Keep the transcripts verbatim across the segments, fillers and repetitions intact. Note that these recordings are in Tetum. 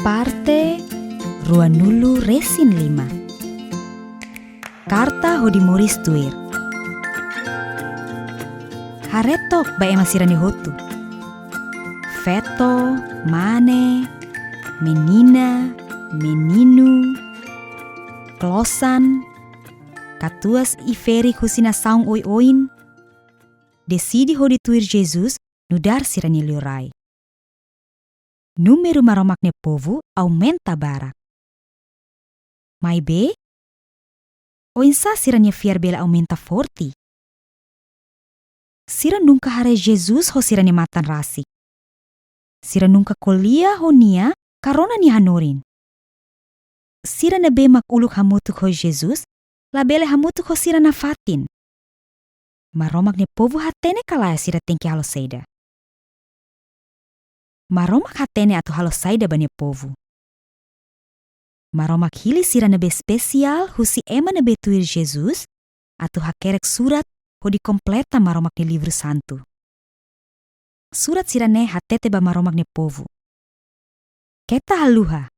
Parte ruanulu resin lima. Karta hodi moris tuir. Haree took ba ema sira-nia hotu. Feto, mane, menina, meninu, klosan, katuas i ferik husi nasaun oioin, deside hodi tuir Jesus nu'udar sira-nia liurai. Númeru Maromak nia povu aumenta barak. Maibé, oinsá sira-nia fiar bele aumenta forte? Sira nunka haree Jesus ho sira-nia matan rasik. Sira nunka ko'alia ho nia ka rona nia hanorin. Sira ne'ebé mak uluk hamutuk ho Jesus, labele hamutuk ho sira nafatin. Maromak nia povu hatene ka lae sira tenke halo saida. Maromak hatene atu halo saida ba nia povu. Maromak hili sira ne'ebé espesiál husi ema ne'ebé tuir Jesus, atu hakerek surat hodi kompleta Maromak nia livru santu. Surat sira-ne'e hatete ba Maromak nia povu: Keta haluha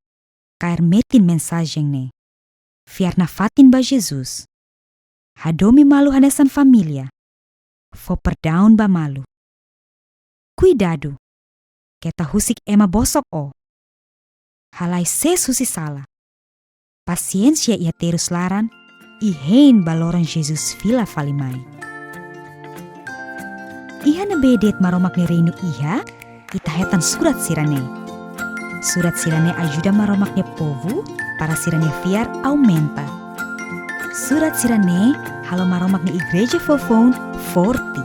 kaer metin mensajen ne'e. Fiar nafatin ba Jesus. Hadomi malu hanesan família. Fó perdaun ba malu. Kuidadu, keta husik ema bosok ó. Halai sees husi sala. Pasiénsia iha terus laran, i hein ba loron Jesus fila fali mai. Iha ne'ebé de'it Maromak nia reinu iha, ita hetan surat sira-ne'e. Surat sira-ne'e ajuda Maromak nia povu para sira-nia fiar aumenta. Surat sira-ne'e halo Maromak nia igreja fofoun forte.